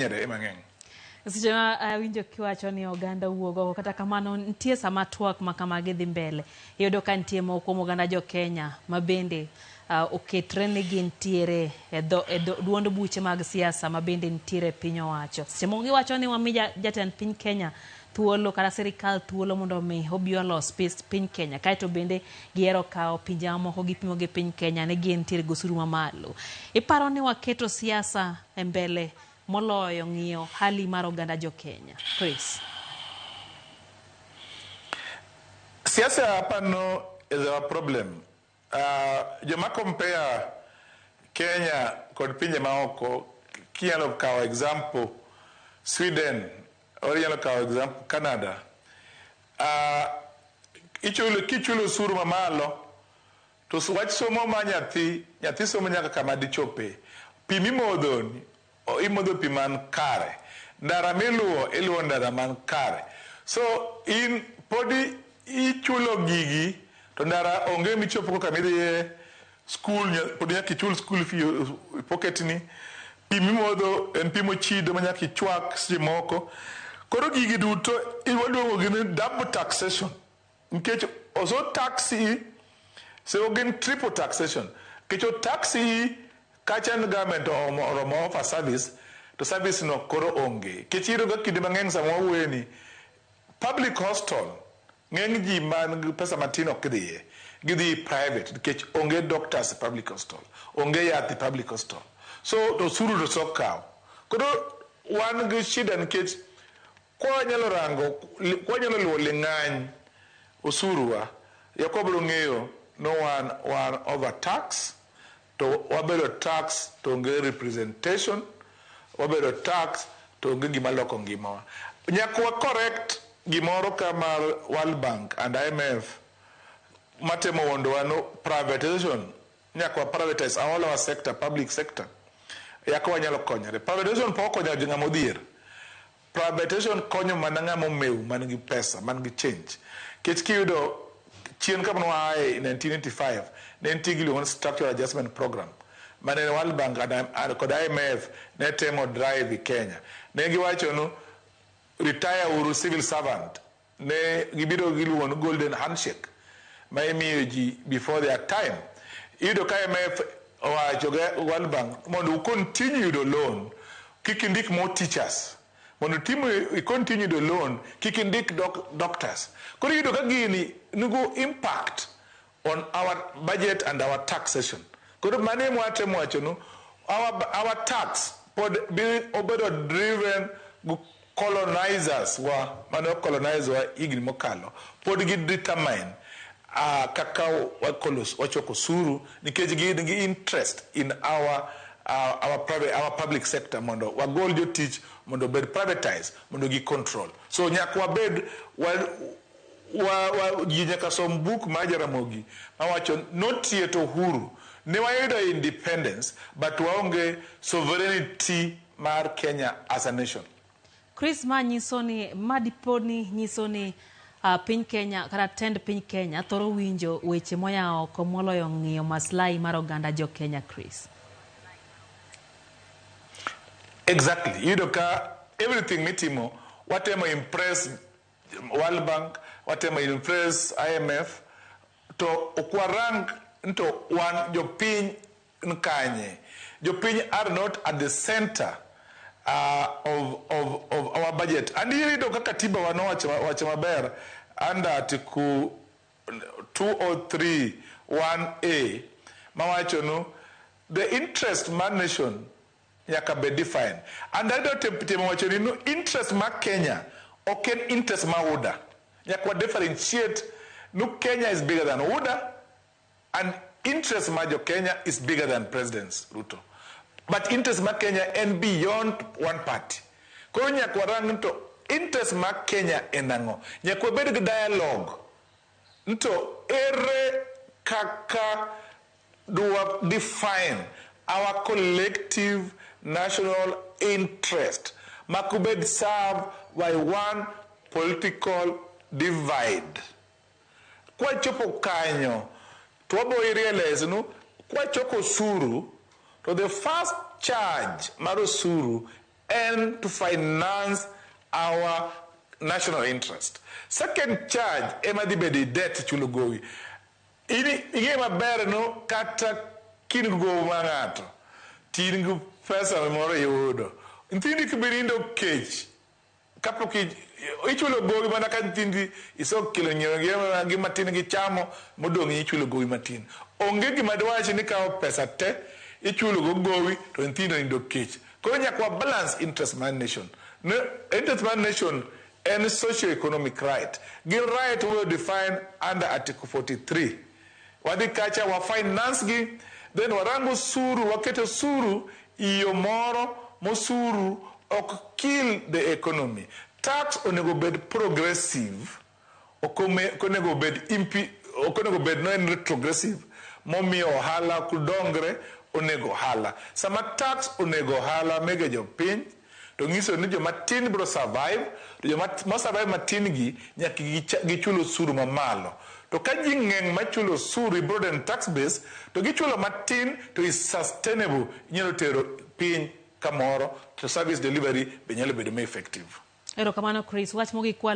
Hinyore mang'eny. Seche ma awinjo kiwacho ni oganda wuog oko, kata kamano nitie sama twak ma kamagi dhi mbele. Iyudo ka nitie moko kuom oganda jo Kenya ma bende oketre ni gintiere e dho, e dho, duond buche mag siasa ma bende nitiere e piny owacho. Seche moko giwacho ni wami jatend piny Kenya thuolo kata sirikal thuolo mondo omi obi olos piny Kenya. Kaeto bende gihero kawo pinje mamoko gipimo gi piny Kenya ni gintiere gi osuru mamalo. Iparo ni waketo siasa e mbele moloyo ng'iyo hali mar oganda jo Kenya? Chris. Siasa hapano is our problem. Joma compare Kenya kod pinje maoko, kinyalo kawo example Sweden or inyalo kawo example Canada. Ichulo, kichulo osuru mamalo to wach somo ma nyathi, nyathi somo nyaka kama dichope. Pi mimodho ni, imodho pi man kare. Ndara miluwo, iluwo ndara man kare. So in podi ichulo gigi to ndara onge michopo kama idhiye school, podi nyaka ichul school fee pocket ni. Pi mimodho en pi mochido ma nyaka ichwak seche moko. Koro gigi duto waluongo gi ni double taxation. Nikech oso tax i, so gin triple taxation. Nikech o tax i kacha en government oromo offer service, to service no koro onge. Nikech iyudo ka kinde mang'eny sama wawuoye ni, public hostel, ng'eny ji man gi pesa matin ok dhiye. Gidhi private nikech onge doctors e public hostel, onge yath e public hostel. So to osuru to sok kawo. Koro wan gi shida nikech kwa wanyalo rango, kwa wanyalo luwo ling'any osuru wa, ya kwa biro ng'eyo no wan, wan overtax, to wabedo tax to onge representation, wabedo tax to onge gima loko ngimawa. Nyaka wa correct gimoro ka mar World Bank and IMF matemo wuondowa no privatization, nyaka wa privatize all our sector, public sector. Yaka wanyalo konyore. Privatization pok okonyo ng'ama odhier. Privatization konyo mana ng'ama omew man gi pesa, man gi change. Nikech kiyudo chien kama ne waaye 1985, ne nitie giluongo ni Structural Adjustment Program mane World Bank and kod IMF ne temo drive i Kenya. Ne giwacho nu retire uru civil servant. Ne gibiro giluongo ni golden handshake ma imiyo ji before their time. Iyudo ka IMF owacho gi World Bank mondo u continue yudo loan, kik indik more teachers. Mondo timo i continue yudo loan, kik indik doctors. Koro iyudo ka gini nigo impact on our budget and our taxation. Koro mano ema watemo wacho nu, our tax pod obedo driven gi colonizers wa, mane colonize wa higni mokalo, pod gi determine kaka wachoko osuru, nikech gin gi interest in our public sector mondo wagol jotich mondo obed privatized, mondo gi control. So nyaka wabed wa, wa, wa, ji nyaka som book mar Jaramogi mawacho not yet uhuru. Ne wayudo independence but waonge sovereignty mar Kenya as a nation. Chris, ma nyiso ni, ma dipo ni nyiso ni piny Kenya kata tend piny Kenya thoro winjo weche moya oko moloyo ng'iyo maslahi mar oganda jo Kenya, Chris. Exactly. Iyudo ka everything mitimo watemo impress World Bank, watemo impress IMF, to ok warang to wan jopiny nkanye. Jopiny are not at the center of our budget. And iyudo ka katiba wa nowacho wacho maber under article 203 1A mawacho nu the interest mar nation nyaka bed defined. And adwa temo wacho ni no interest mar Kenya ok en interest mar UDA. Nyaka wa differentiate no Kenya is bigger than UDA and interest mar jo Kenya is bigger than President Ruto. But interest mar Kenya en beyond one party. Koro nyaka warang to interest mar Kenya en ang'o? Nyaka wabed gi dialogue. To ere kaka do we define our collective national interest ma could be served by one political divide? Kwachopo kanyo, to wabo realize no, kwachoko osuru, to the first charge mar osuru En to finance our national interest. Second charge ema dhi bedo debt, chulo gowi. In ing'e maber no kata kin gi gowi ma ng'ato to in gi pesa moro iyudo. Nyithindi kibirindo kech kapok ichulo gowi, mana ka nyithindi isekelo nyiewo gi matin gichamo modong', ichulo gowi matin. Onge gima diwachi ni kawo pesa te ichulo go gowi to nyithindo nindo kech. Koro nyaka wa balance interest mar nation. No, interest mar nation en socio-economic right. Gin right we define under Article 43. Wadhi kacha wa finance gi, then warango osuru, waketo osuru iyo moro mosuru ok kill the economy. Tax onego bed progressive, ok onego bed impi, ok onego bed no en retrogressive momiyo ohala ok dongre. Onego ohala, sama tax onego ohala mege jopiny, to nyiso ni joma tin biro survive, to joma ma survive matin gi nyaka gichul osuru mamalo. To ka ji ng'eny machulo osuru, i broaden tax base to gichulo matin to is sustainable, inyalo tero piny kamoro to service delivery be nyalo bedo ma effective. Erokamano, Chris. Wach mogik kwa